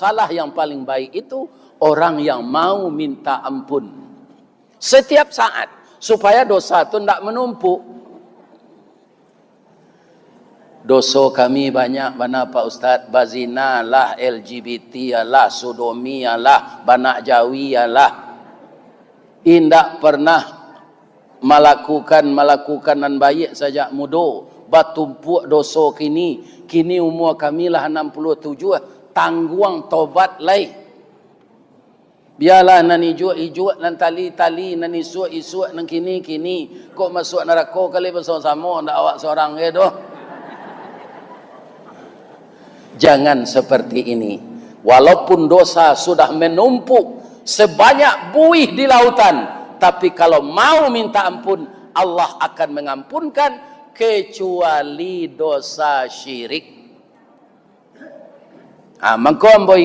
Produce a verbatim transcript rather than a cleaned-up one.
Salah yang paling baik itu orang yang mau minta ampun setiap saat, supaya dosa tu ndak menumpuk. Doso kami banyak bana, Pak Ustaz. Bazina lah, L G B T lah, sodomi lah, banak jawi lah. Indak pernah malakukan, malakukan nan baiak sajak mudo. Batumpuak doso kini. Kini umua kami lah anam puluah tujuah. Tangguang tobat lai. Bialah nan ijuak-ijuak, nan tali-tali, nan isuak-isuak, nan kini-kini. Kok masuak narako kali basamo-samo, ndak awak sorang se doh. Jangan seperti ini. Walaupun dosa sudah menumpuk sebanyak buih di lautan, tapi kalau mau minta ampun, Allah akan mengampunkan, kecuali dosa syirik. Ha, mangko ambo